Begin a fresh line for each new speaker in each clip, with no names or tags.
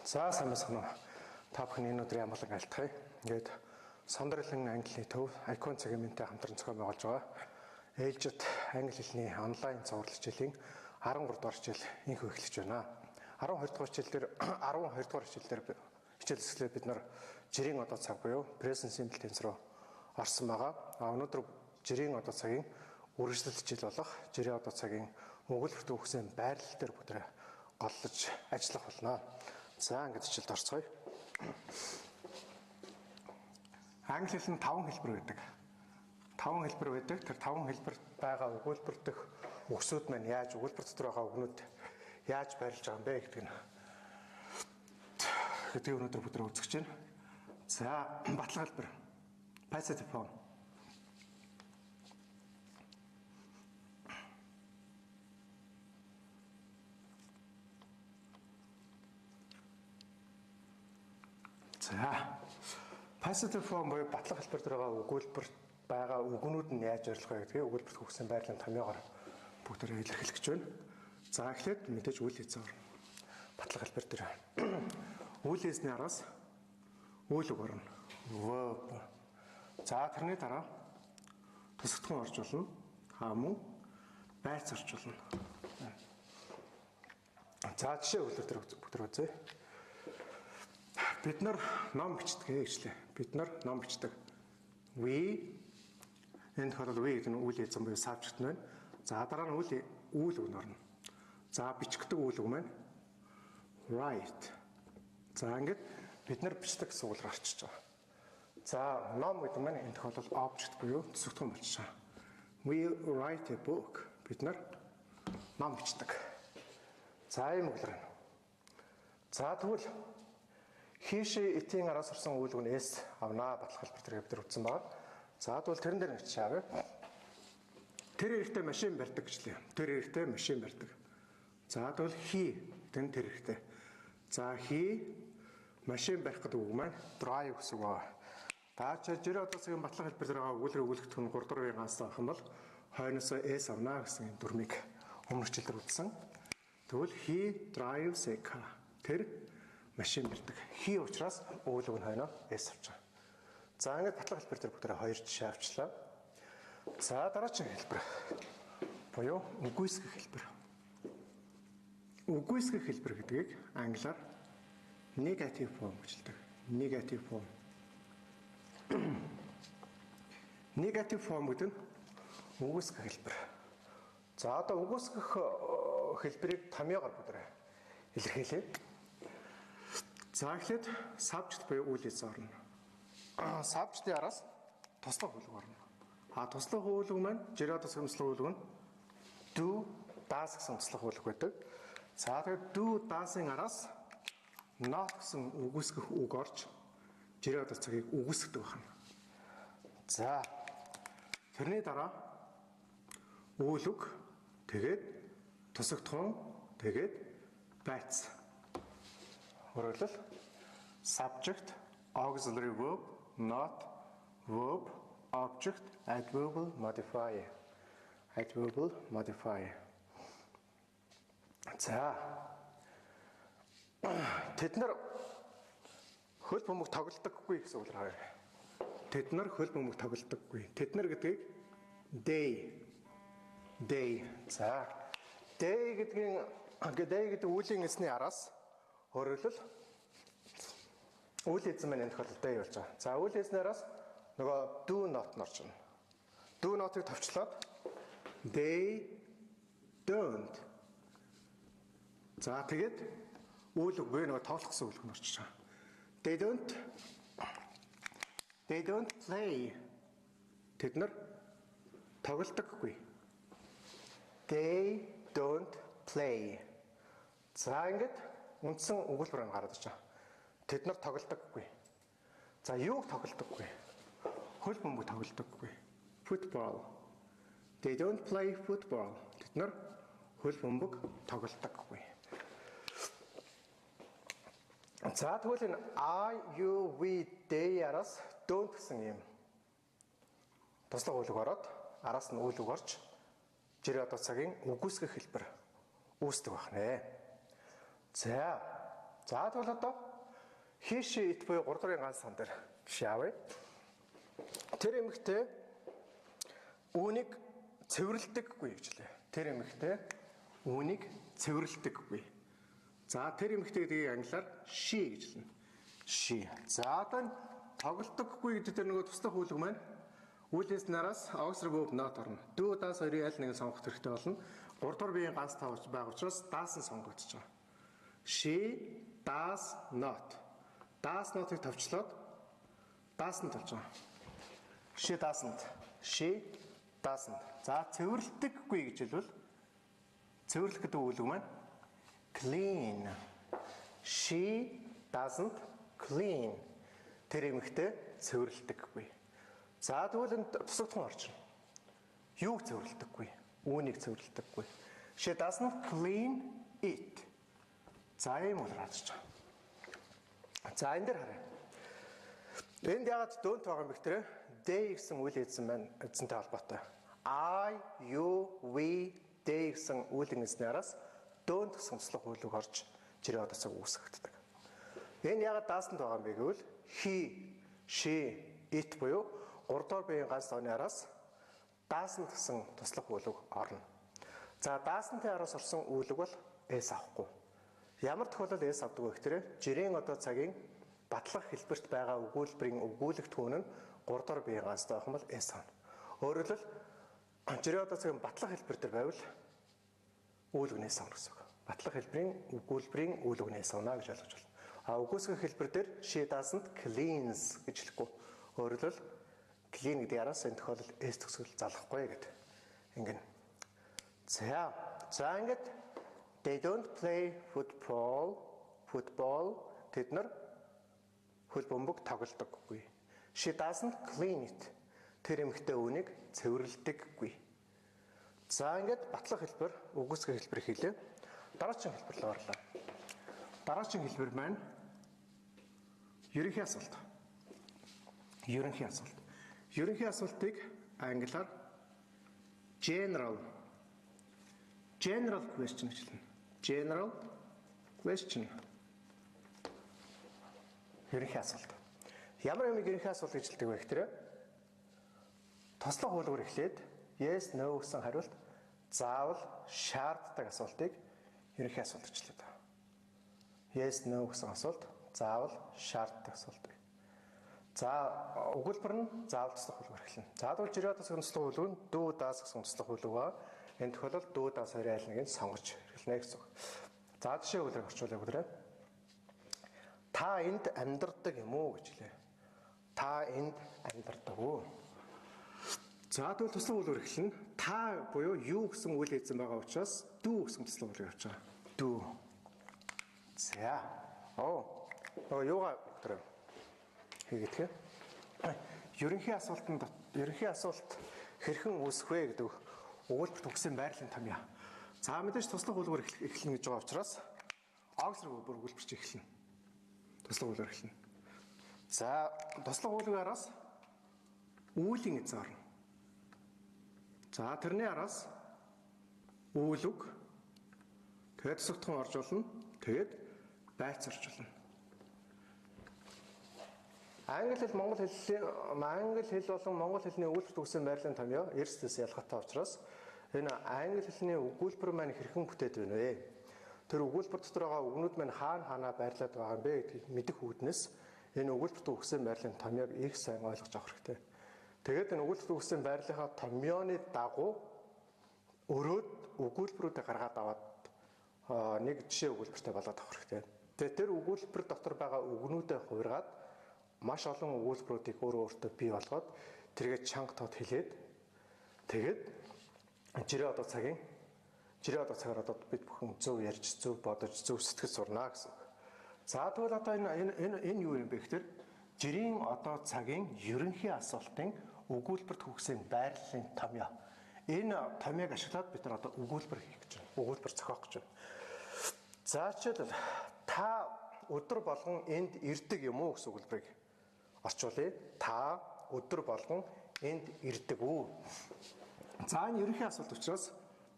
За сайн байцгаана уу. Та бүхний энэ өдрийн амгалан айлтгая. Ингээд Сондролын англи төв Icon цагийн хамтран зохион байгуулж байгаа ээлжит англи хэлний онлайн цуврал хичээлийн 13 дугаар хичээл инхүү эхлэж байна. 12 дугаар хичээл дээр 12 дугаар хичээл дээр хичээл хэсгээр бид нар жирийн одоо цаг буюу present simple tense руу орсон байгаа. А өнөөдөр жирийн одоо цагийн үргэлжлэл хичээл болох жирийн одоо цагийн өгүүлбэрт өгсөн байрлал дээр бүгдээ голлож ажиллах болно. За ингээд хичээлд орцгоё. Англи хэл нь 5 хэлбэр байдаг. 5 хэлбэр байдаг. Тэр 5 хэлбэрт байгаа өгүүлбэр дэх үгсүүд маань яаж өгүүлбэр дотор байгаа үгнүүд яаж байрлаж байгаа юм бэ гэдэг нь гэдгийг өнөөдөр бүгд үзэж байна. За батлах хэлбэр. Passive form. За passive form буюу батлах хэлбэр дээр байгаа өгүүлбэр байгаа үгнүүд нь яаж ойрлох вэ гэдгийг өгүүлбэрт өгсөн байрлалын томьёогоор бүгдээрээ илэрхийлэх гэж байна. За эхлээд мэдээж үйл эзэн орно. Батлах хэлбэр дээр үйл эзний араас үйл үг орно. Verb. За тэрний дараа тусагдахуун орж болно. А мөн байц орж болно. За жишээ өгүүлбэр дээр бүгдээр үзье. Бид нар ном бичдэг гэжлээ. Бид нар ном бичдэг. We энэ тохиолдолд we гэдэг нь үйл эзэн буюу subject нь байна. За дараа нь үйл үйл үг нь орно. За бичгдэг үйл үг маань write. За ингээд бид нар бичдэг гэсэн үг гарчиж байгаа. За ном гэдэг маань энэ тохиолдолд object буюу тусагдахуун болчихж байгаа. We write a book. Бид нар ном бичдэг. За ийм үгээр байна. За тэгвэл he she it-ийн араас орсон үйл үг нь s авнаа батлах хэлбэр дээр бид нар үзсэн байгаа. За тэгвэл тэрэн дээр нэг жишээ авъя. Тэр эрэгтэй машин барьдаг гэж лээ. Тэр эрэгтэй машин барьдаг. За тэгвэл he гэдэг нь тэр эрэгтэй. За he машин барих гэдэг үг маань drive гэсэн үг байна. Даачаа жирийн одоо цагийн батлах хэлбэр дээр байгаа өгүүлбэр өгүүлэгдэх нь 3 дугаар үеийн ганц авах юм бол хойноосоо s авнаа гэсэн энэ дүрмийг өмнөх хичээл дээр үзсэн. Тэгвэл he drives a car. Тэр машин барьдаг. He учраас үйл үг нь хойноо s авч байгаа. За ингээд батлах хэлбэр дээр бүгдээ хоёр жишээ авчлаа. За дараагийн хэлбэр буюу үгүйсгэх хэлбэр. Үгүйсгэх хэлбэр гэдгийг англиар negative form гэж хэлдэг. Negative form. Negative form гэдэг нь үгүйсгэх хэлбэр. За одоо үгүйсгэх хэлбэрийг томьёогоор бүгдээ илэрхийлье. За эхлээд subject буюу үйл эзэн орно. Subject-ийн араас туслах үйл үг орно. А туслах үйл үг маань жирийн одоо туслах үйл үг нь do, does гэсэн туслах үйл үг байдаг. За тэгээд do, does-ын араас not гэсэн үгүйсгэх үг орж жирийн одоо цагийг үгүйсгэдэг байна. За тэрний дараа үйл үг тэгээд тусагдахуун тэгээд байц. Өөрөөр хэлбэл subject, auxiliary verb, not, verb, object, adverbial modifier. Adverbial modifier. За тэд нар хөл бөмбөг тоглодоггүй гэсэн үг л харъя. Тэд нар хөл бөмбөг тоглодоггүй. Тэд нар гэдгийг they. They. За they гэдгийн they гэдэг үлийн эзний араас өөрөөр хэлбэл үйл эзэн маань энэ тохиолдолд they болж байгаа. За үйл эзний араас нөгөө do not нь орж ирнэ. Do not-ыг товчлоод they don't. За тэгээд үйл үг буюу нөгөө тоглох гэсэн үйл үг нь орж байгаа. They don't play. Тэд нар тоглодоггүй. They don't play. За ингээд үндсэн өгүүлбэр нь гараад ирж байгаа. Тэд нар тоглодоггүй. За юуг тоглодоггүй? Хөл бөмбөг тоглодоггүй. Football. They don't play football. Тэд нар хөл бөмбөг тоглодоггүй. За тэгвэл энэ I, you, we, they араас don't гэсэн юм туслах үйл үг ороод араас нь үйл үг орж жирийн одоо цагийн үгүйсгэх хэлбэр үүсдэг байх нэ. За За, тэгвэл одоо he, she, it буюу 3 дугарын ганц сан дээр жишээ авъя. Тэр эмэгтэй үүнийг цэвэрлэдэггүй гэж лээ. Тэр эмэгтэй үүнийг цэвэрлэдэггүй. За, тэр эмэгтэй гэдгийг англиар she гэж хэлнэ. She. За, одоо энэ тоглодоггүй гэдэг тэр нөгөө туслах үйл үг маань үйл эзэн араас auxiliary verb not орно. Do, does хоёрын аль нэг нь сонгох хэрэгтэй болно. 3 дугаар биеийн ганц тав байгаа учраас does нь сонгогдож байгаа. She does not. Does not-ыг товчлоод doesn't болж байгаа. She doesn't. She doesn't. За, цэвэрлэдэггүй гэж хэлбэл цэвэрлэх гэдэг үйл үг маань clean. She doesn't clean. Тэр эмэгтэй цэвэрлэдэггүй. За, тэгвэл энд тусагдахуун орж ирнэ. Юуг цэвэрлэдэггүй? Үүнийг цэвэрлэдэггүй. She doesn't clean it. За, ийм бол раадж байгаа. За, энэ дээр харъя. Энд яагаад don't байгаа юм бэ гэхээр they гэсэн үйл эзэн маань эзэнтэй холбоотой. I, you, we, they гэсэн үйлийн эзний араас don't гэсэн туслах үйл үг орж жирийн одоо цаг үүсгэгддэг. Энэ яагаад doesn't байгаа юм бэ гэвэл he, she, it буюу 3 дугаар биеийн ганц тооны араас doesn't гэсэн туслах үйл үг орно. За, doesn't-ийн араас орсон үйл үг бол s авахгүй. Ямар тохиолдолд s авдаг вэ гэхээр жирийн одоо цагийн батлах хэлбэрт байгаа өгүүлбэрийн өгүүлэгдэхүүн нь 3 дугаар биеийн ганц тоо байх юм бол s авна. Өөрөөр хэлбэл, жирийн одоо цагийн батлах хэлбэр дээр байвал үйл үгнээс авна гэсэн үг. Батлах хэлбэрийн өгүүлбэрийн үйл үгнээс авна гэж ойлгож байна. А үгүйсгэх хэлбэр дээр she doesn't cleans гэж хэлэхгүй. Өөрөөр хэлбэл, clean гэдэг араас энэ тохиолдолд s төгсгөл залгахгүй гэдэг. Ингэнэ. За. За, ингээд they don't play football. Football, тэд нар хөл бөмбөг тоглодоггүй. She doesn't clean it. Тэр эмэгтэй үүнийг цэвэрлэдэггүй. За, ингээд батлах хэлбэр, үгүйсгэх хэлбэр хэлээ. Дараагийн хэлбэр рүү орлоо. Дараагийн хэлбэр маань ерөнхий асуулт. Ерөнхий асуулт. Ерөнхий асуултыг англиар general question гэж хэлнэ. General question. Ерөнхий асуулт. Ямар юмыг ерөнхий асуулт гэж хэлдэг вэ гэхээр туслах үйл үгээр эхлээд yes, no гэсэн хариулт заавал шаарддаг асуултыг ерөнхий асуулт гэж хэлдэг. Yes, no гэсэн асуулт заавал шаарддаг асуулт. За, өгүүлбэр нь заавал туслах үйл үгээр эхэлнэ. За, тэгвэл жирийн одоо туслах үйл үг нь do, does гэсэн туслах үйл үг ба энэ тохиолдолд do, does хоёрын аль нэгийг сонгож хэрэглэнэ гэсэн үг. За, жишээ өгүүлбэр орчуулъя бүгдээ. Та энд амьдардаг юм уу гэж хэлээ. Та энд амьдардаг уу? За, тэгвэл туслах үйл үгээр эхэлнэ. Та буюу you гэсэн үйл эзэн байгаа учраас do гэсэн туслах үйл явж байгаа. Do. За. Оо. Нөгөө юугаа тэр хийгээд. Ерөнхий асуултанд ерөнхий асуулт хэрхэн үүсэх вэ гэдэг өгүүлбэр төгсөн байрлалын томьёо. За, мэдээж туслах үйл үгээр эхэлнэ гэж байгаа учраас auxiliary verb өгүүлбэр чи эхэлнэ. Туслах үйл үгээр эхэлнэ. За, туслах үйл үгийн араас үйлийн эзэн орно. За, тэрний араас үйл үг, тэгээд тусагдахуун орж болно. Тэгээд байц орж болно. Англи хэл, монгол хэлний, англи хэл болон монгол хэлний өгүүлбэр төгсөн байрлалын томьёо эрс дэс ялгаатай учраас энэ англи хэлний өгүүлбэр маань хэрхэн бүтээд байна вэ? Тэр өгүүлбэр дотор байгаа үгнүүд маань хаана хаанаа байрлаад байгаа юм бэ гэдгийг мэдэх үүднээс энэ өгүүлбэр төгсөн байрлалын томьёог их сайн ойлгож авах хэрэгтэй. Тэгээд энэ өгүүлбэр төгсөн байрлалынхаа томьёоны дагуу өрөөд өгүүлбэрүүдээ гаргаад аваад нэг жишээ өгүүлбэртэй болоод авах хэрэгтэй. Тэгээд тэр өгүүлбэр дотор байгаа үгнүүдээ хувиргаад маш олон өгүүлбэрүүдийг өөрөө өөртөө бий болгоод тэргээ чанга тод хэлээд, тэгээд жирийн одоо цагаар одоо бид бүхэн зөв ярьж, зөв бодож, зөв сэтгэж сурна гэсэн үг. За, тэгвэл одоо энэ юу юм бэ гэхээр жирийн одоо цагийн ерөнхий асуултын өгүүлбэр төгсөн байрлалын томьёо. Энэ томьёог ашиглаад бид нар одоо өгүүлбэр хийх гэж байна. Өгүүлбэр зохиох гэж байна. За, жишээлбэл, та өдөр болгон энд ирдэг юм уу гэсэн өгүүлбэрийг орчуулъя. Та өдөр болгон энд ирдэг үү? За, энэ ерөнхий асуулт учраас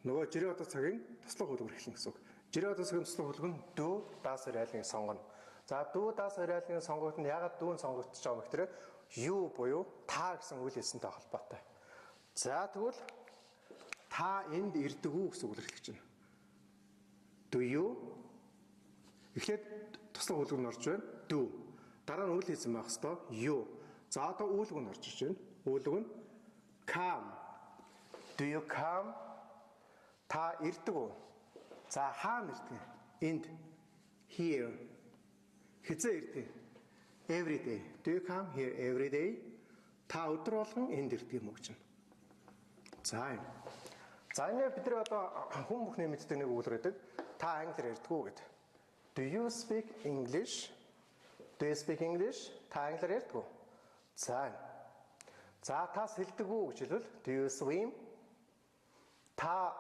нөгөө жирийн одоо цагийн туслах үйл үг эхэлнэ гэсэн үг. Жирийн одоо цагийн туслах үйл үг нь do, does хоёр айлын сонгоно. За do, does хоёр айлын сонгогдсон нь яагаад do нь сонгогдож байгаа юм бэ гэхээр you буюу та гэсэн үйл эзэнтэй холбоотой. За, тэгвэл та энд ирдэг үү гэсэн үг хэлж байна. Do you. Эхлээд туслах үйл үг нь орж байна. Do. Дараа нь үйл эзэн байх хэвээр you. За, одоо үйл үг нь орж ирж байна. Үйл үг нь come. Do you come? Та ирдэг үү? За, хаана ирдэг? Энд. Here. Хэзээ ирдэг? Every day. Do you come here every day? Та өдөр болгон энд ирдэг юм уу гэж байна. За юм. За, ингэ бид нар одоо хүн бүхний мэддэг нэг өгүүлбэр байдаг. Та англиар ярьдаг уу гэдэг. Do you speak English? Do you speak English? Та англиар ярьдаг уу? За. За, та сэлдэг үү гэж хэлбэл, do you swim? Та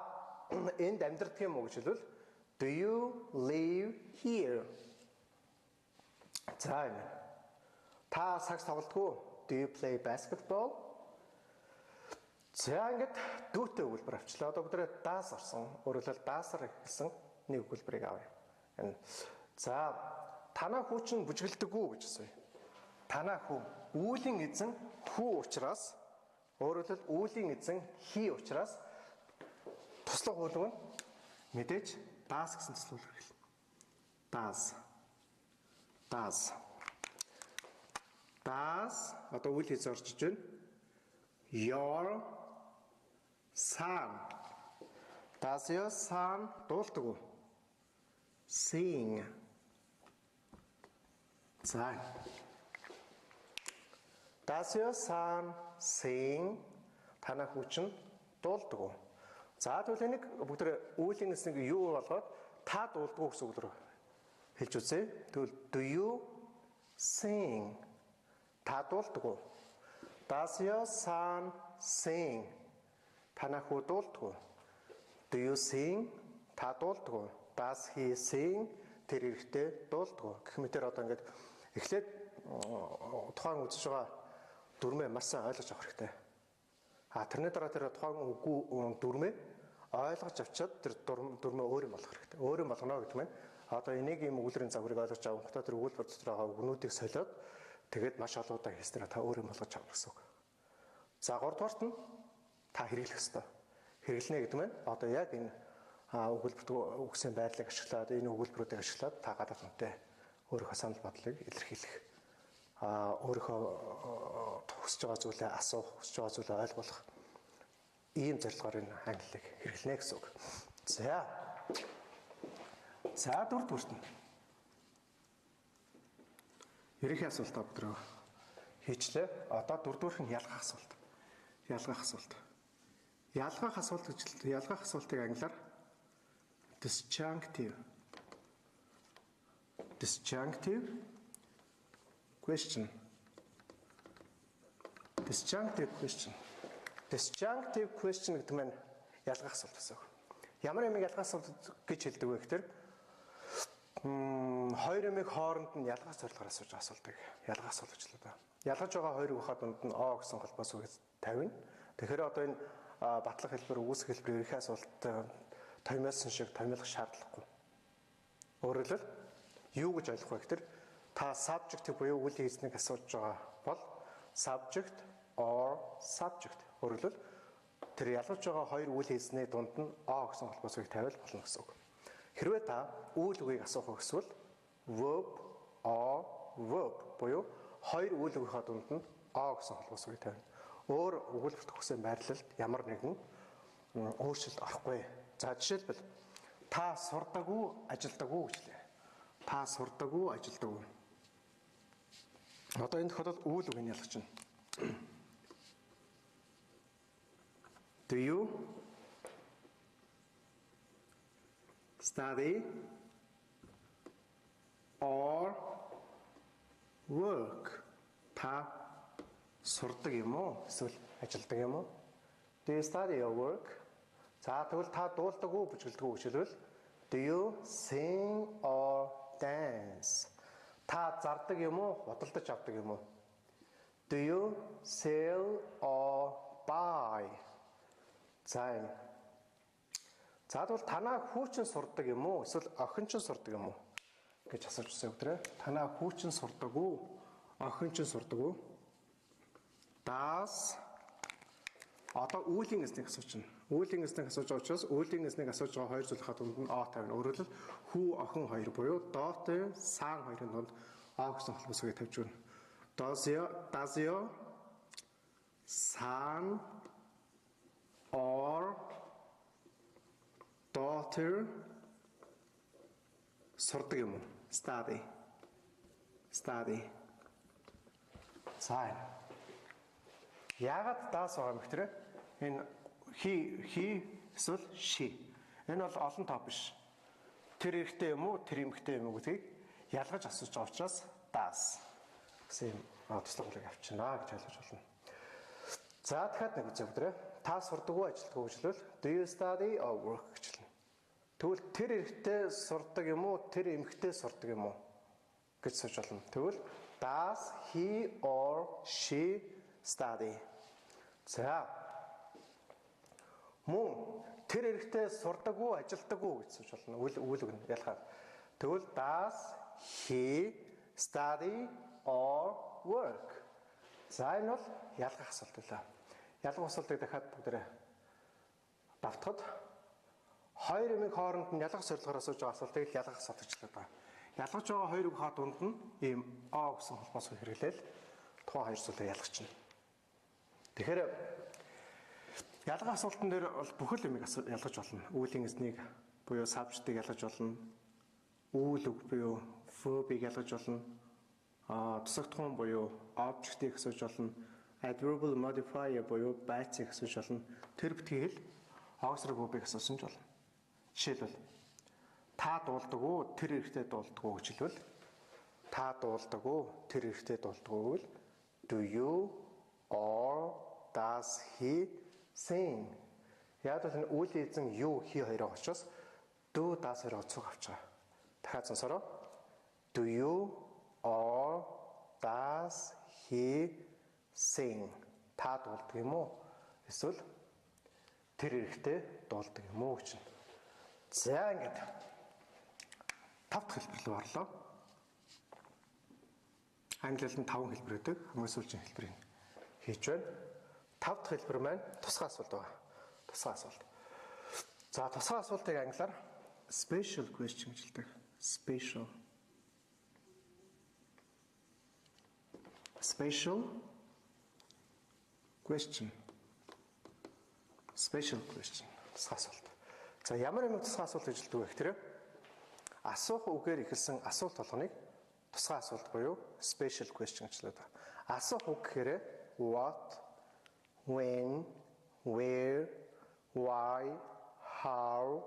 энд амьдардаг юм уу гэж хэлбэл, do you live here? За юм. Та сагс тоглодог уу? Do you play basketball? За, ингээд do тэй өгүүлбэр авчлаа. Одоо бид нэр does орсон. Өөрөөр хэлбэл does аар эхэлсэн нэг өгүүлбэрийг авъя. Энэ. За, танай хүү чинь бүжгэлдэг үү гэж асууя. Танай хүү үүлийн эзэн хүү учраас, өөрөөр хэлбэл үүлийн эзэн he учраас туслах үйл үг нь мэдээж does гэсэн туслах үйл хэлнэ. Does. Does. Does одоо үйл эзэн орж иж байна. Your son. Does your son дуулдаг уу? Sing. За. Does your son sing? Танай хүү чинь дуулдаг уу? За, тэгвэл энийг бүгд үүлийн эзнийг you болгоод та дуулдаг уу гэсэн үг рүү хэлж үзье. Тэгвэл do you sing? Та дуулдаг уу? Does your son sing? Танай хүү дуулдаг уу? Do you sing? Та дуулдаг уу? Does he sing? Тэр эрэгтэй дуулдаг уу? Гэх мэтэр одоо ингээд эхлээд тухайн үзэж байгаа дүрмээ маш сайн ойлгож авах хэрэгтэй. А тэрний дараа тэр тухайн үгүй дүрмээ ойлгож авчаад тэр дүрмээ өөр юм болох хэрэгтэй. Өөр юм болгоно гэдэг нь одоо энийг ийм өгүүлбэрийн загварыг ойлгож авахтаа тэр өгүүлбэр дотор байгаа үгнүүдийг солиод, тэгээд маш олон удаа хийснээр та өөр юм болгож авах гэсэн үг. За, гуравдугаарт нь та хэрэглэх ёстой. Хэрэглэнэ гэдэг нь одоо яг энэ өгүүлбэрт үгсийн байрлалыг ашиглаад, энэ өгүүлбэрүүдийг ашиглаад та гадаад хүнтэй өөрийнхөө санал бодлыг илэрхийлэх, өөрийнхөө хүсэж байгаа зүйлээ асуух, хүсэж байгаа зүйлээ ойлгуулах ийм зорилгоор энэ англиг хэрэглэнэ гэсэн үг. За. За, дөрөвдүгээрт нь. Ерөнхий асуулт өдрөө хийчлээ. Одоо дөрөвдүгээрх нь ялгах асуулт. Ялгах асуулт. Ялгах асуулт гэж, ялгах асуултыг англиар disjunctive question, disjunctive question, disjunctive question гэдэг нь ялгах асуулт гэсэн үг. Ямар юмыг ялгах асуулт гэж хэлдэг вэ гэхээр хоёр юмыг хооронд нь ялгах зорилгоор асууж асуултыг ялгах асуулт гэж л да. Ялгаж байгаа хоёр үгийнхаа дунд нь or гэсэн холбоос үг тавина. Тэгэхээр одоо энэ батлах хэлбэр, үгүйсгэх хэлбэр, ерөнхий асуулт томьёолсон шиг томьёолох шаардлагагүй. Өөрөөр хэлбэл юу гэж ойлгох вэ гэхээр та subject буюу үйл эзнийг асууж байгаа бол subject or subject. Өөрөөр хэлбэл тэр ялгаж байгаа хоёр үйл эзний дунд нь or гэсэн холбоос үгийг тавиал болно гэсэн үг. Хэрвээ та үйл үгийг асуух хүсвэл verb or verb буюу хоёр үйл үгийнхаа дунд нь or гэсэн холбоос үгийг тавина. Өөр өгүүлбэрт үгсийн байрлалд ямар нэгэн өөрчлөлт орохгүй. За, жишээлбэл та сурдаг уу, ажилдаг уу гэж лээ. Та сурдаг уу, ажилдаг уу? Одоо энэ тохиолдолд үйл үгийг ялгаж байна. Do you study or work? Та сурдаг юм уу эсвэл ажилдаг юм уу? Do you study or work? За, тэгвэл та дуулдаг уу, бүжгэлдэг үү гэж хэлбэл do you sing or dance? Та зардаг юм уу, худалдаж авдаг юм уу? Do you sell or buy? За юм. За тэгвэл танаа хүүчин сурдаг юм уу? Эсвэл охин чинь сурдаг юм уу? Гэж асууж байсан үг дээ. Танаа хүүчин сурдаг уу? Охин чинь сурдаг уу? Does одоо үүлийн эзнийг асууж байна. Үүлийн эзнийг асууж байгаа учраас үүлийн эзнийг асууж байгаа хоёр зүйлийнхаа дунд нь о тавина. Өөрөөр хэлбэл хүү охин хоёр буюу daughter son хоёрын дунд о гэсэн холбоосыг тавьж өгнө. Does your son or daughter сурдаг юм уу? Study. Study. За. Яагаад does байгаа юм бэ тэр? Энэ he эсвэл she. Энэ бол олон тоо биш. Тэр эрэгтэй юм уу, тэр эмэгтэй юм уу гэдгийг ялгаж асууж байгаа учраас does гэсэн юм туслах үгийг авчина гэж ойлгож байна. За дахиад нэг үзье бүгдээ. Та сурдаг уу, ажилдаг уу гэж хэлвэл do you study or work гэж хэлнэ. Тэгвэл тэр эрэгтэй сурдаг юм уу, тэр эмэгтэй сурдаг юм уу гэж асууж болно. Тэгвэл does he or she study? За. Мөн тэр эрэгтэй сурдаг уу, ажилдаг уу гэж асууж болно. Үйл үг нь ялгаад. Тэгвэл does he study or work? За энэ бол ялгах асуулт байлаа. Ялгах асуултыг дахиад бүгдээрээ давтахад хоёр юмыг хооронд нь ялгах зорилгоор асууж байгаа асуултыг л ялгах асуулт гэж хэлдэг байна. Ялгаж байгаа хоёр үг хаа дунд нь ийм о гэсэн холбоос хэрэглээл тухайн хоёр зүйлээ ялгачихна. Тэгэхээр ялгах асуултан дээр бол бүхэл юмыг ялгаж болно. Үүлийн эзнийг буюу subject-ыг ялгаж болно. Үйл үг буюу verb-ыг ялгаж болно. Тусагдахуун буюу object-ыг асууж болно. Adverbial modifier буюу байцыг асууж болно. Тэр битгий хэл auxiliary verb-ыг асуусан ч болно. Жишээлбэл та дуулдаг уу, тэр эрэгтэй дуулдаг уу гэж хэлбэл та дуулдаг уу, тэр эрэгтэй дуулдаг уу гэвэл do you or does he sing? Яг бол энэ үйл эзэн you, he хоёроо учраас do, does хоёроо цуг авч байгаа. Дахиад сонсороо. Do you or does he sing? Та дуулдаг юм уу? Эсвэл тэр эрэгтэй дуулдаг юм уу гэж. За ингээд тав дахь хэлбэр рүү орлоо. Англи хэлэнд таван хэлбэр гэдэг. Хамгийн сүүлийн хэлбэрийг хийж байна. Тав дахь хэлбэр маань тусгай асуулт байгаа. Тусгай асуулт. За тусгай асуултыг англиар special question гэж хэлдэг. Special. Special question. Special question. Тусгай асуулт. За ямар юм тусгай асуулт гэж хэлдэг вэ гэхээр асуух үгээр эхэлсэн асуулт болгоныг тусгай асуулт буюу special question гэж хэлдэг. Асуух үг гэхээр what, when, where, why, how,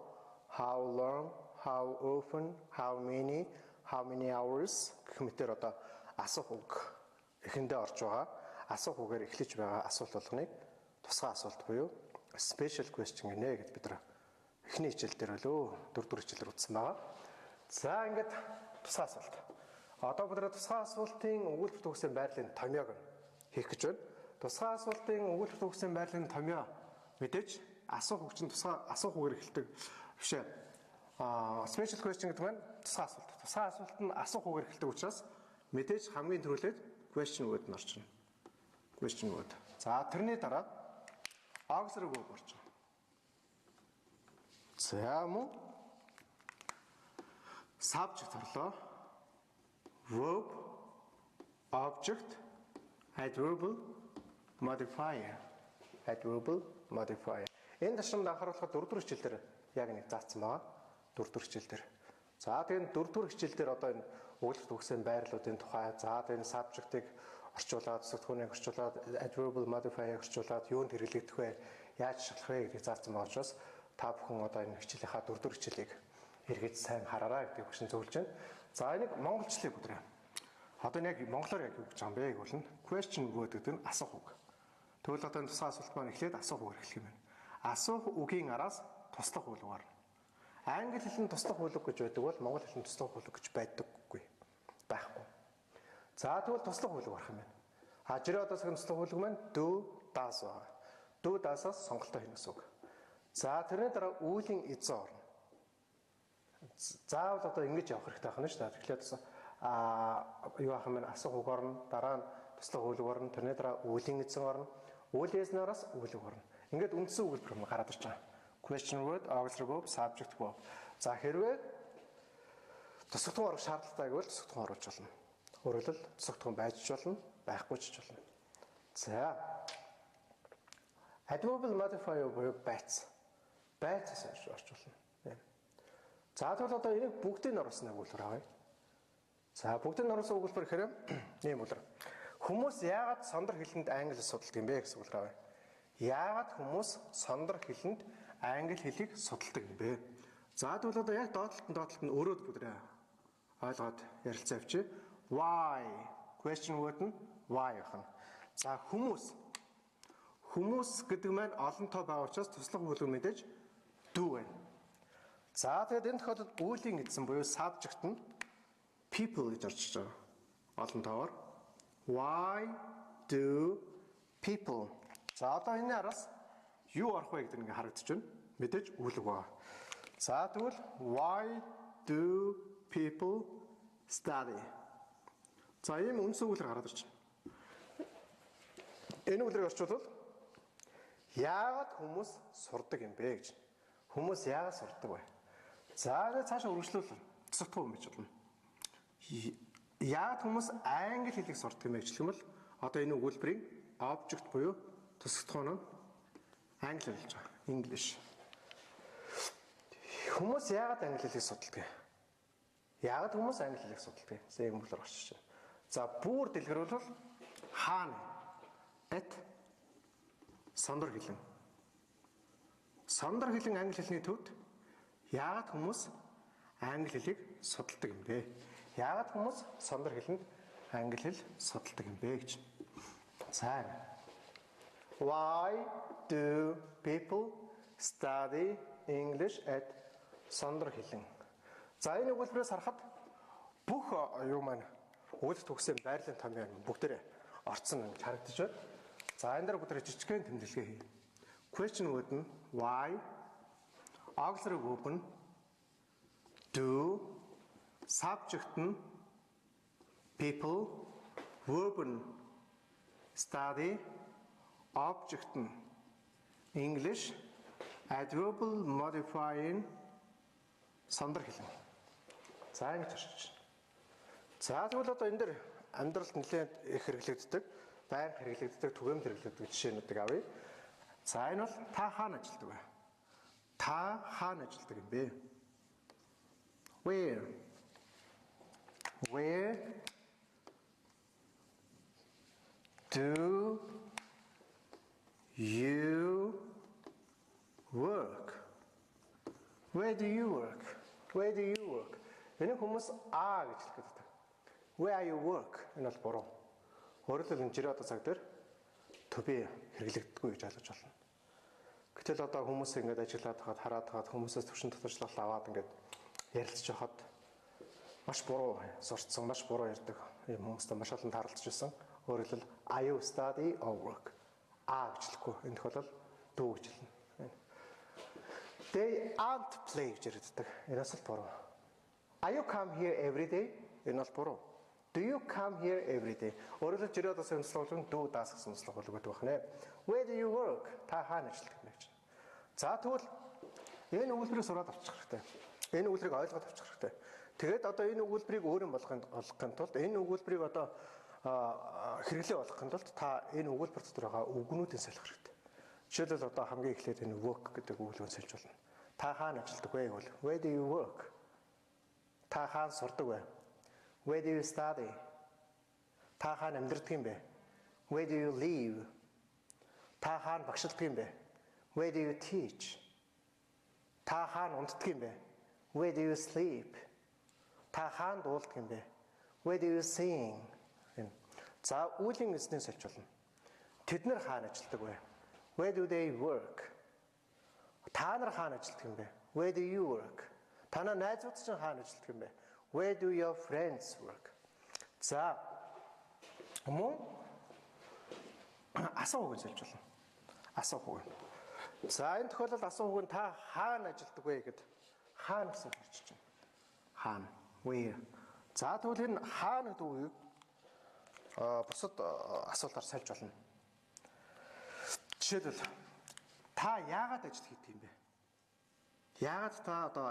how long, how often, how many, how many hours гэх мэтэр одоо асуух үг эхэндээ орж байгаа асуух үгээр эхлэж байгаа асуулт болгоныг тусгай асуулт буюу special question гинэ гэж бид нар эхний хичээл дээр болөө дөрөвдүгээр хичээлээр үзсэн байгаа. За ингээд тусгай асуулт. Одоо бид нар тусгай асуултын өгүүлбэр төгсөн байрлалын томьёог хийх гэж байна. Тусгай асуултын өгүүлбэр төгсөн байрлалын томьёо мэдээж асуух үг чинь тусгай асуух үгээр эхэлдэг биш ээ. Special question гэдэг маань тусгай асуулт. Тусгай асуулт нь асуух үгээр эхэлдэг учраас мэдээж хамгийн түрүүлээд question word нь орчихно. Question word. За тэрний дараа auxiliary verb орчихно. За мөн subject орлоо. Verb, object, adverbial modifier. Adverbial modifier. Энэ ташрамд анхааруулахад дөрөвдүгээр хичээл дээр яг нэг заасан байгаа. Дөрөвдүгээр хичээл дээр. За тэгээд дөрөвдүгээр хичээл дээр одоо энэ өгүүлбэр төгсөн байрлалуудын тухай, за тэгээд subject-ыг орчуулад, тусагдахууныг орчуулад, adverbial modifier-ыг орчуулад юунд хэрэглэгдэх вэ, яаж ашиглах вэ гэдгийг заасан байгаа учраас та бүхэн одоо энэ хичээлийнхаа дөрөвдүгээр хичээлийг эргэж сайн хараарай гэдгийг хөшин зөвлөж байна. За энийг монголчлыг бүдрээ. Одоо яг монголоор яг юу гэж байгаа юм бэ гэвэл question word гэдэг нь асуух үг. Тэгвэл одоо энэ тусгай асуулт маань эхлээд асуух үгээр эхлэх юм байна. Асуух үгийн араас туслах үйл үг гарна. Англи хэлэнд туслах үйл үг гэж байдаг бол монгол хэлэнд туслах үйл үг гэж байдаггүй. Байхгүй. За тэгвэл туслах үйл үг гарах юм байна. А жирийн одоо цагийн туслах үйл үг маань do, does байгаа. Do, does-аас сонголтоо хийнэ гэсэн үг. За тэрний дараа үйлийн эзэн орно. Заавал одоо ингэж явах хэрэгтэй байна шүү дээ. Тэгэхээр юу ах юм бэ? Асуух үг орно, дараа нь туслах үйл үг орно, тэрний дараа үйлийн эзэн орно, үйлийн эзнээс үйл үг орно. Ингээд үндсэн өгүүлбэр юм гараад ирж байгаа. Question word, auxiliary verb, subject verb. За хэрвээ тусагдахуун орох шаардлагатай гэвэл тусагдахуун оруулж болно. Өөрөөр хэлбэл тусагдахуун байж ч болно, байхгүй ч болно. За adverbial modifier буюу байц. Байцаас орж болно. За тэгвэл одоо энийг бүгдийг нь оруулсан өгүүлбэр авъя. За бүгдийг нь оруулсан өгүүлбэр гэхээр ийм өгүүлбэр. Хүмүүс яагаад сондөр хилэнд англи судалдаг юм бэ гэсэн өгүүлбэр авъя. Яагаад хүмүүс сондөр хилэнд англи хэлийг судалдаг юм бэ? За тэгвэл одоо яг доотлолт нь өрөөд бүгдээ ойлгоод ярилцаа явчих. Why, question word нь why байна. За хүмүүс гэдэг маань олон тоо байгаа учраас туслах үйл үг мэдээж do байна. За тэгээд энэ тохиолдолд үйлийн эзэн буюу subject нь people гэж орж иж байгаа. Олон тоогоор why do people. За одоо энэ араас юу орох вэ гэдэг нь ингээ харагдаж байна. Мэдээж үйл үг байна. За тэгвэл why do people study? За ийм үндсэн өгүүлбэр гараад ирж байна. Энэ өгүүлбэрийг орчуулбал яагаад хүмүүс сурдаг юм бэ гэж. Хүмүүс яагаад сурдаг вэ? За тэгээ цаашаа үргэлжлүүл тусагдахуун юм гэж болно. Яагаад хүмүүс англи хэлийг сурдаг юм бэ гэх юм бол одоо энэ өгүүлбэрийн object буюу тусагдахуун нь англи хэлж байгаа. English. Хүмүүс яагаад англи хэлийг судалдаг вэ? Яагаад хүмүүс англи хэлийг судалдаг вэ? За ийм өгүүлбэр орчиж байна. За бүр дэлгэрүүлбэл хаана? At Сондөр хилэн. Сондөр хилэн англи хэлний төвд яагаад хүмүүс англи хэлийг судалдаг юм бэ? Яагаад хүмүүс сондөр хилэнд англи хэл судалдаг юм бэ гэж. За. Why do people study English at Сондөр хилэн? За энэ өгүүлбэрээс харахад бүх юу маань өгүүлэх төгсөн байрлалын томьёо бүгдээрээ орцсон гэж харагдаж байна. За энэ дээр бүгдээрээ жижигхэн тэмдэглэгээ хийе. Question word нь why, auxiliary verb нь do, subject нь people, verb нь study, object нь English, adverbial modifying сондөр хилэн. За ингэж орчиж байна. За тэгвэл одоо энэ дээр амьдралд нэлээд их хэрэглэгддэг, байнга хэрэглэгддэг, түгээмэл хэрэглэгддэг жишээнүүдийг авъя. За энэ бол та хаана ажилладаг вэ? Та хаана ажилладаг юм бэ? Where? Where do you work? Where do you work? Where do you work? Энэ хүмүүс а гэж хэлэх гэдэг. Where you work энэ бол буруу. Өөрөөр хэлбэл энэ жирийн одоо цаг дээр to be хэрэглэгддэггүй гэж ойлгож байна. Гэтэл одоо хүмүүс ингээд ажиллаад хахад хараад хахад хүмүүсээс төвшин татварчлалт аваад ингээд ярилцж байхад маш буруу сурцсан, маш буруу ярьдаг юм хүмүүстэй маш олон тааралдаж байсан. Өөрөөр хэлбэл I you study or work? А гэж хэлэхгүй. Энэ тохиолдолд do гэж хэлнэ. They aren't play гэж ярьдаг. Энэ бас л буруу. Are you come here every day? Энэ бол буруу. Do you come here every day? Өөрөөр хэлбэл жирийн одоо онцлог нь do does гэсэн онцлог өгдөг байна. Where do you work? Та хаана ажилладаг вэ гэж. За тэгвэл энэ өгүүлбэрийг сураад авчих хэрэгтэй. Энэ өгүүлбэрийг ойлгоод авчих хэрэгтэй. Тэгээд одоо энэ өгүүлбэрийг өөр юм болгохын тулд энэ өгүүлбэрийг одоо хэрэглээ болгохын тулд та энэ өгүүлбэр дотор байгаа үгнүүдийг солих хэрэгтэй. Жишээлбэл одоо хамгийн эхлээд энэ work гэдэг үгийг сольж болно. Та хаана ажилладаг вэ гэвэл where do you work? Та хаана сурдаг вэ? Where do you study? Та хаана амьдардаг юм бэ? Where do you live? Та хаана багшилдаг юм бэ? Where do you teach? Та хаана унтдаг юм бэ? Where do you sleep? Та хаана дуулдаг юм бэ? Where do you sing? За үйлийн эзнийг сольж болно. Тэд нар хаана ажилладаг вэ? Where do they work? Та нар хаана ажилладаг юм бэ? Where do you work? Танай найзууд чинь хаана ажилладаг юм бэ? Where do your friends work? За мөн асуух үг сольж болно. Асуух үг. За энэ тохиолдолд асуух үг нь та хаана ажилладаг вэ гэд хаана гэсэн үг ирж байна. Хаана. Where. За тэгвэл энэ хаана гэдэг үгийг бусад асуултаар сольж болно. Жишээлбэл та яагаад ажил хийдэг юм бэ? Яагаад та одоо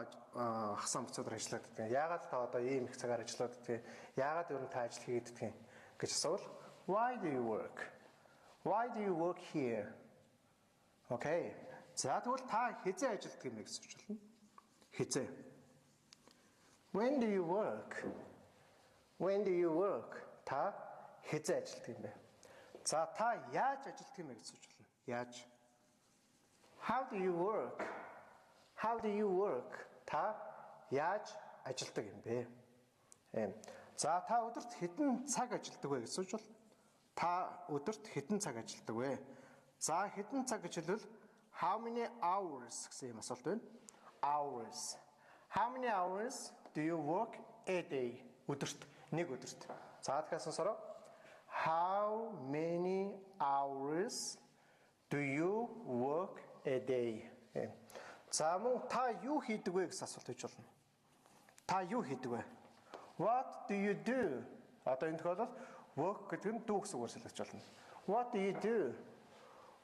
хасан буцаад ажиллаад байдаг юм? Яагаад та одоо ийм их цагаар ажиллаад байдаг юм? Яагаад ер нь та ажил хийгээд байдаг юм гэж асуувал why do you work? Why do you work here? Okay. За тэгвэл та хэзээ ажилладаг юм бэ гэж асууж болно. Хэзээ. When do you work? When do you work? Та хэзээ ажилладаг юм бэ? За та яаж ажилладаг юм бэ гэж асууж болно. Яаж? How do you work? How do you work? Та яаж ажилладаг юм бэ? За та өдөрт хэдэн цаг ажилладаг вэ гэж асууж болно. Та өдөрт хэдэн цаг ажилладаг вэ? За хэдэн цаг гэж хэлбэл how many hours гэсэн юм асуулт байна. Hours. How many hours do you work a day? Өдөрт, нэг өдөрт. За тэгэхээр сонсороо. How many hours do you work a day? За мөн та юу хийдэг вэ гэсэн асуулт хийж болно. Та юу хийдэг вэ? What do you do? Одоо энэ тохиолдолд work гэдэг нь do гэсэн үгээр солигдож болно. What do you do?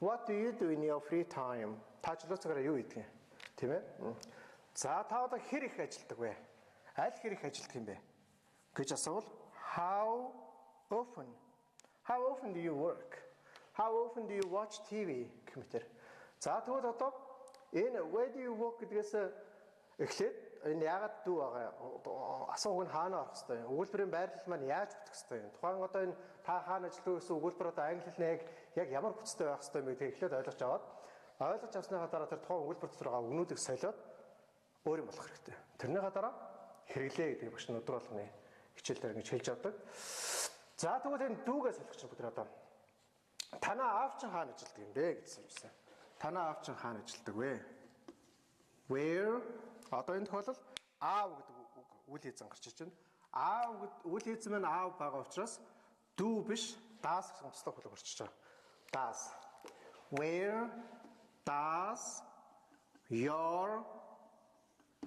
What do you do in your free time? Та чөлөө цагаараа юу хийдэг юм? Тийм ээ? За та одоо хэр их ажилладаг вэ? Аль хэр их ажилладаг юм бэ? Гэж асуувал how often? How often do you work? How often do you watch TV гэх мэтэр. За тэгвэл одоо энэ where do you work гэдгээс эхлээд энэ яагаад do байгаа асуух нь хаана орох хэвтэй юм? Өгүүлбэрийн байрлал маань яаж бүтэх хэвтэй юм? Тухайн одоо энэ та хаана ажилладаг гэсэн өгүүлбэр одоо англи хэлний яг ямар бүтцтэй байх хэвтэй юм гэдгийг эхлээд ойлгож аваад ойлгож авсныхаа дараа тэр тухайн өгүүлбэр дотор байгаа үгнүүдийг солиод өөр юм болох хэрэгтэй. Тэрнийхээ дараа хэрэглээ гэдэг багш нь өдөр болгоны хичээл дээр ингэж хэлж авдаг. За тэгвэл энэ do-гээ солих чинь бид одоо танаа аав чинь хаана ажилладаг юм бэ гэж асуусан. Танаа аав чинь хаана ажилладаг вэ? Where одоо энэ тохиолдолд аав гэдэг үг үйл эзэн гарч иж байна. Аав гэд үйл эзэн маань аав байгаа учраас do биш does гэсэн туслах үйл гарч иж байгаа. Does. Where does your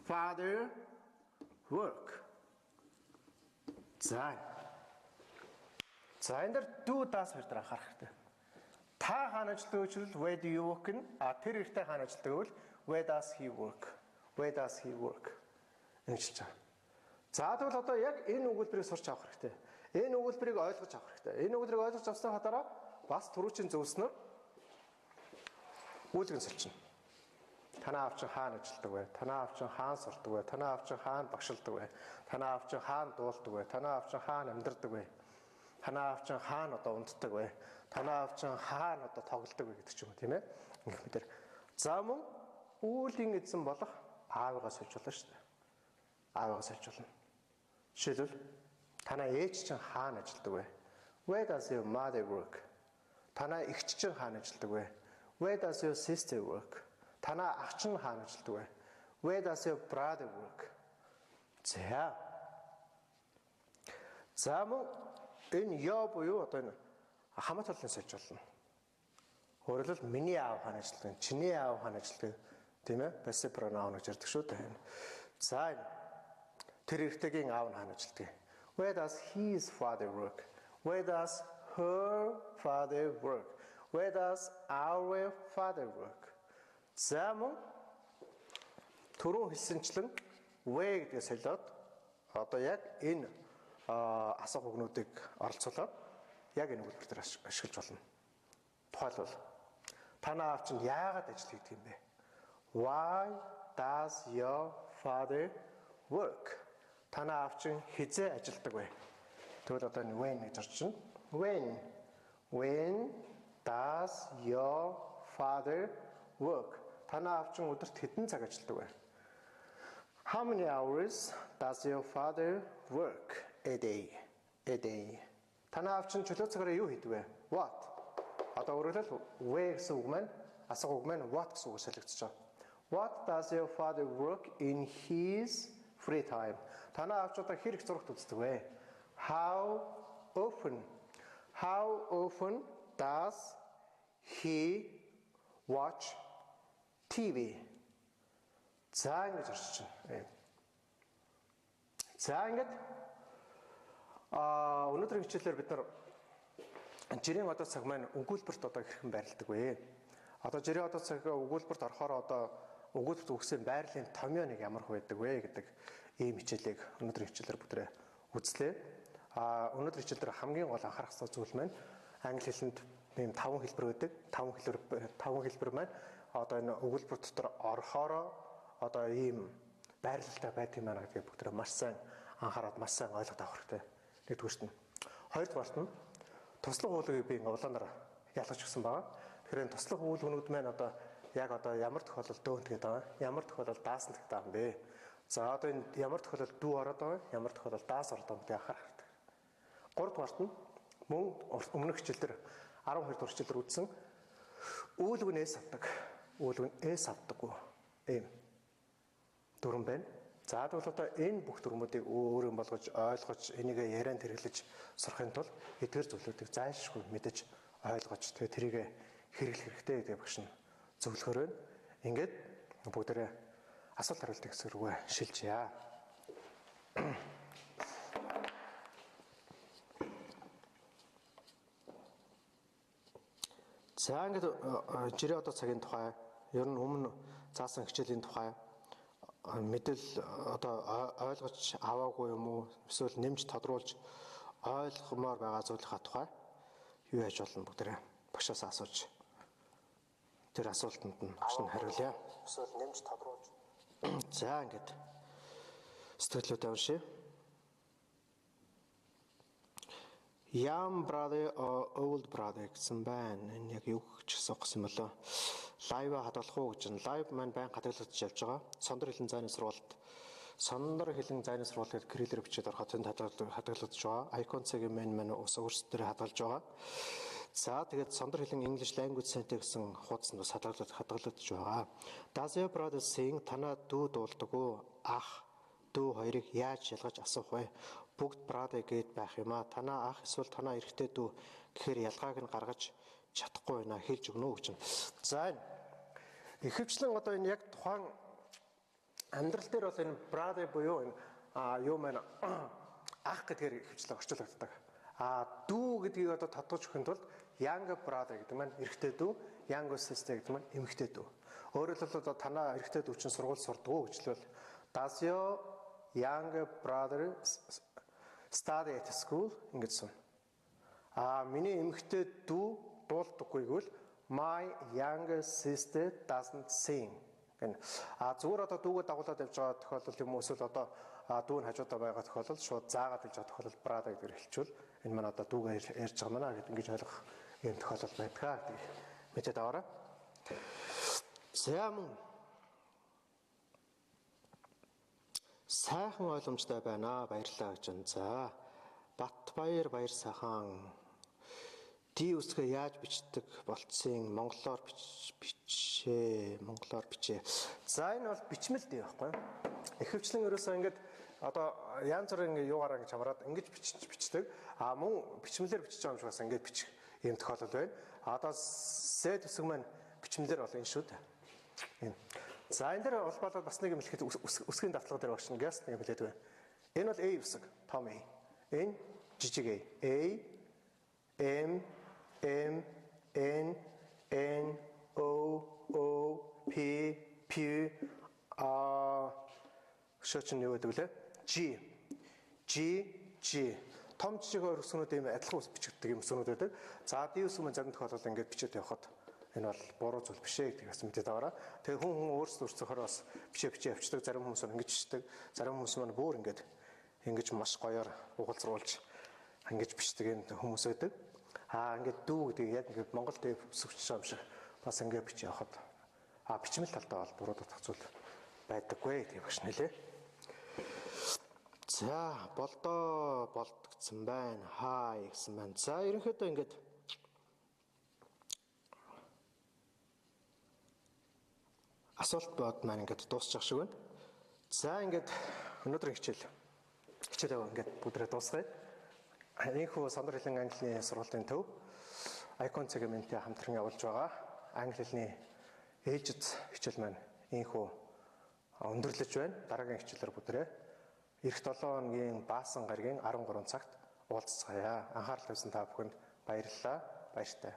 father work? За. За энэ дээр do does хоёр дээр анхаарах хэрэгтэй. Та хаана ажилладаг вэ where do you work нь а тэр эрэгтэй хаана ажилладаг вэ where does he work? Where does he work? Ингэж хэлж байгаа. За тэгвэл одоо яг энэ өгүүлбэрийг сурч авах хэрэгтэй. Энэ өгүүлбэрийг ойлгож авах хэрэгтэй. Энэ өгүүлбэрийг ойлгож авсныхаа дараа бас түрүүчийн зөвлөснөөр үйлэг нь сольчихно. Танаа аав чинь хаана ажилладаг вэ? Танаа аав чинь хаана сурдаг вэ? Танаа аав чинь хаана багшилдаг вэ? Танаа аав чинь хаана дуулдаг вэ? Танаа аав чинь хаана амьдардаг вэ? Танаа аав чинь хаана одоо унтдаг вэ? Танаа аав чинь хаана одоо тоглодог вэ гэдэг ч юм уу, тийм ээ? Ингэх мэтэр. За мөн үйлийн эзэн болох аавыгаа сольж болно шүү дээ. Аавыгаа сольж болно. Жишээлбэл танаа ээж чинь хаана ажилладаг вэ? Where does your mother work? Танаа эгч чинь хаана ажилладаг вэ? Where does your sister work? Танаа ах чинь хаана ажилладаг вэ? Where does your brother work? За. За мөн энэ your буюу одоо энэ хамаат талын сольж болно. Өөрөөр хэлбэл миний аав хаана ажилладаг, чиний аав хаана ажилладаг, тийм ээ? Possessive pronoun гэж ярьдаг шүү дээ. За энэ тэр эрэгтэйгийн аав нь хаана ажилладаг? Where does his father work? Where does her father work? Where does our father work? За мөн түрүүн хэлсэнчлэн where гэдгээ солиод одоо яг энэ асуух үгнүүдийг оролцуулаад яг энэ өгүүлбэр дээр ашиглаж болно. Тухайлбал танаа аав чинь яагаад ажил хийдэг юм бэ? Why does your father work? Танаа аав чинь хэзээ ажилладаг вэ? Тэгвэл одоо энэ when гэж орж ирнэ. When does your father work? Танаа аав чинь өдөрт хэдэн цаг ажилладаг вэ? How many hours does your father work a day? A day. Танаа аав чинь чөлөө цагаараа юу хийдэг вэ? What? Одоо өөрөөр хэлбэл where гэсэн үг маань асуух үг маань what гэсэн үгээр солигдож байгаа. What does your father work in his free time? Танаа аав чинь одоо хэр их зурагт үздэг вэ? How often? How often does he watch TV. За ингэж орчиж байна. За ингээд өнөөдрийн хичээлээр бид нар жирийн одоо цаг маань өгүүлбэрт одоо хэрхэн байрладаг вэ? Одоо жирийн одоо цаг өгүүлбэрт орохоор одоо өгүүлбэрт үгсийн байрлалын томьёо нэг ямар байдаг вэ гэдэг ийм хичээлийг өнөөдрийн хичээлээр бүгдээ үзлээ. Өнөөдрийн хичээл дээр хамгийн гол анхаарах ёстой зүйл маань англи хэлэнд ийм 5 хэлбэр байдаг. 5 хэлбэр маань одоо энэ өгүүлбэр дотор орохоороо одоо ийм байрлалтай байдаг юм байна гэдгийг бүгдээ маш сайн анхаарад маш сайн ойлгоод авах хэрэгтэй. Нэгдүгээрт нь. Хоёрдугаарт нь туслах уулгийг би ингээ улаанаар ялгаж өгсөн байгаа. Тэгэхээр энэ туслах уулгнүүд маань одоо яг одоо ямар тохиолдолд don't гэдэг байгаа, ямар тохиолдолд doesn't гэдэг байгаа юм бэ? За одоо энэ ямар тохиолдолд do ороод байгаа, ямар тохиолдолд does ороод байгаа гэдгийг анхаарах хэрэгтэй. Гуравдугаарт нь мөн өмнөх хичээл дээр 12 дугаар хичээл дээр үзсэн үүлэг нь S авдаг, үүлэг нь S авдаггүй ийм дүрм байна. За тэгвэл одоо энэ бүх дүрмүүдийг өөр юм болгож ойлгож энийг ярианд хэрэглэж сурахын тулд эдгээр зүйлүүдийг зайлшгүй мэдэж ойлгож тэгээ тэрийг хэрэглэх хэрэгтэй гэдэг багш нь зөвлөхөр байна. Ингээд бүгдээрээ асуулт хариултын хэсэг рүүгээ шилжье. За ингээд жирийн одоо цагийн тухай, ер нь өмнө заасан хичээлийн тухай мэдэл одоо ойлгож аваагүй юм уу, эсвэл нэмж тодруулж ойлгомоор байгаа зүйлийнхаа тухай юу яаж болно бүгдээрээ багшаас асууж тэр асуултанд нь багш нь хариулъя. Эсвэл нэмж тодруулж. За ингээд сэтгэлүүдээ уншъя. Young brother or old brother гэсэн байна. Энэ яг юу гэж асуух гэсэн юм болоо. Live хадгалах уу гэж. Live маань байн хадгалагдаж явж байгаа. Сондөр хэлэн зайны сургуульд Сондөр хэлэн зайны сургууль гэдэг кириллээр бичээд ороход тэнд хадгалагдаж байгаа. Icon цагийн маань ус өөрсдөө хадгалж байгаа. За тэгээд Сондөр хэлэн English Language Center гэсэн хуудсанд бас хадгалагдаж байгаа. Does your brother sing? Танаа дүү дуулдаг уу? Ах дүү хоёрыг яаж ялгаж асуух вэ? Бүгд brother гэд байх юм а. Танаа ах эсвэл танаа эрэгтэй дүү гэхээр ялгааг нь гаргаж чадахгүй байна. Хэлж өгнө үү гэж. За энэ ихэвчлэн одоо энэ яг тухайн амьдрал дээр бол энэ brother буюу энэ юу маань ах гэдгээр ихэвчлэн орчуулагддаг. Дүү гэдгийг одоо тодтогч өгөхийн тулд younger brother гэдэг маань эрэгтэй дүү, younger sister гэдэг маань эмэгтэй дүү. Өөрөөр хэлбэл одоо танаа эрэгтэй дүү чинь сургууль сурдаг уу гэж хэлвэл does your younger brother study at school ингэж сум. Миний эмэгтэй дүү дуулдаггүй гэвэл my younger sister doesn't sing гэнэ. Зүгээр одоо дүүгээ дагуулад явж байгаа тохиолдол юм уу эсвэл одоо дүү нь хажуудаа байгаа тохиолдол шууд заагаад явж байгаа тохиолдол brother гэдгээр хэлчихвэл энэ маань одоо дүүгээ ярьж байгаа маа гэд ингэж ойлгох юм тохиолдол байдаг гэдгийг мэдээд аваарай. За мөн сайхан ойлгомжтой байна. Баярлалаа гэж байна. За Батбаяр баяр сайхан. Ди үсгээ яаж бичдэг болцсон? Монголоор бичээ. Монголоор бичээ. За энэ бол бичмэл ди байхгүй юу? Ихэвчлэн ерөөсөө ингээд одоо янз бүрийн ингээд юугаараа ингэж хамраад ингэж бичдэг. Мөн бичмэлээр бичиж байгаа юм шиг бас ингээд бичих ийм тохиолдол байна. Одоо Z үсэг маань бичмэлээр бол энэ шүү дээ. Энэ. За энэ дээр холбоолоод бас нэг юм хэлэхэд үсгийн давтлага дээр багш нь гяс нэг юм хэлээд байна. Энэ бол A үсэг, том A. Энэ жижиг A. A M M N N O O P P А шоч нь юу гэдэг вэ? G G G том жижиг хоёр үсгнүүд ийм адилхан үс бичигддэг юм үсгнүүд байдаг. За D үсэг маань зарим тохиолдолд ингээд бичээд явхад энэ бол буруу зүйл биш ээ гэдгийг бас мэдээд аваарай. Тэгээ хүн өөрсдөө өөрсдөхөөр бас бичээ явчихдаг. Зарим хүмүүс ингэж бичдэг. Зарим хүмүүс маань бүр ингээд ингэж маш гоёор угалзруулж ингэж бичдэг юм хүмүүс байдаг. Ингээд дүү гэдгийг яг ингээд Монгол дээр үсгэж байгаа юм шиг бас ингээд бичиж явхад бичмэл талдаа бол буруу дутах зүйл байдаггүй гэдгийг багш нэлээ. За болдоо болдгдсан байна. Хай гэсэн байна. За ерөнхийдөө ингээд асуулт бод маань ингээд дуусчих шиг байна. За ингээд өнөөдрийн хичээлээ ингээд бүгдээ дуусгая. Энэхүү Сондөр хэлэн английн сургуулийн төв Icon Segment-ийн хамтран явуулж байгаа англи хэлний Ээлжид хичээл маань ийнхүү өндөрлөж байна. Дараагийн хичээлээр бүгдээрээ эх 7 хоногийн Баасан гарагийн 13 цагт уулзцгаая. Анхаарал тавьсан та бүхэнд баярлалаа. Баяртай.